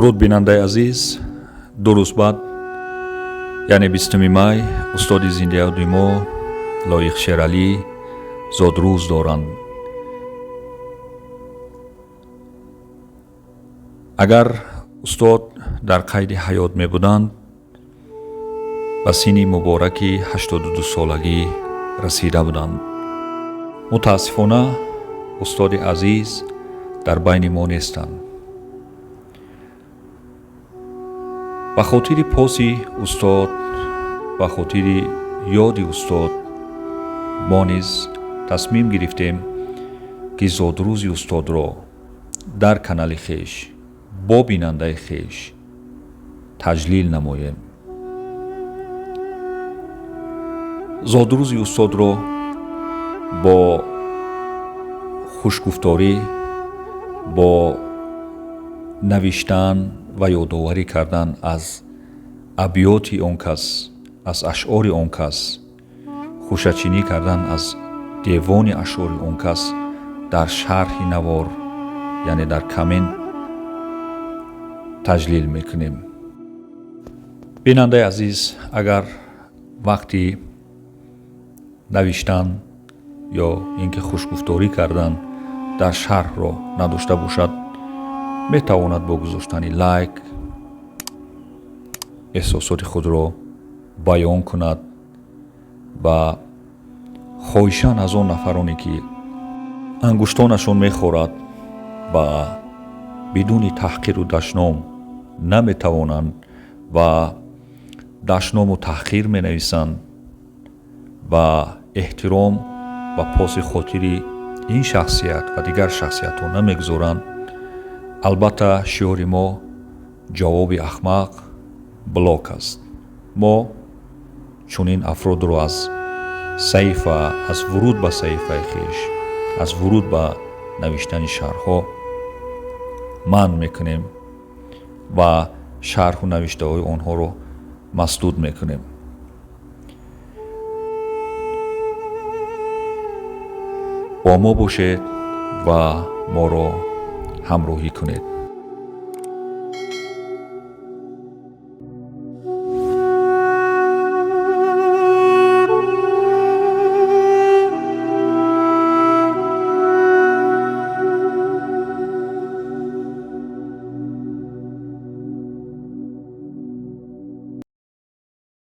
Дуруд, бинандаи азиз. 2 рӯз баъд, яъне 20 май, устоди зиндаёди мо Лоиқ Шералӣ зодрӯз доранд. Агар устод дар қайди ҳаёт мебуданд, ба синни мубораки 82 солагӣ расида буданд. Мутаассифона, устоди азиз дар байни мо нестанд. Ба хотири поси устод, ба хотири ёди устод мо низ тасмим гирифтем, ки зодрӯзи устодро дар канали хеш бо бинандаи хеш таҷлил намоем. Зодрӯзи устодро бо хушгуфторӣ, бо навиштан ва ёдоварӣ кардан аз абёти он кас, аз ашъори он кас, хушачинӣ кардан аз девони ашъори он кас дар шарҳи навор, яъне дар коммент таҷлил мекунем. Бинандаи азиз, агар вақти навиштан ё ин ки хушгуфторӣ кардан дар шарҳро надошта бошад, метавонад бо гузоштани лайк эҳсосоти худро баён кунад ва хоҳишан аз он нафароне, ки ангуштонашон мехорад ва бидуни таҳқиру дашном наметавонанд ва дашному таҳқир менависанд ва эҳтиром ба поси хотири ин шахсият ва дигар шахсиятҳо намегузоранд. Албатта, шиори мо «Ҷавоби ахмақ блок» аст. Мо чунин афродро аз саҳифа, аз вуруд ба саҳифаи хеш, аз вуруд ба навиштани шарҳҳо манъ мекунем ва шарҳу навиштаҳои онҳоро масдуд мекунем. Бо мо бошед ва моро ҳамроҳӣ кунед.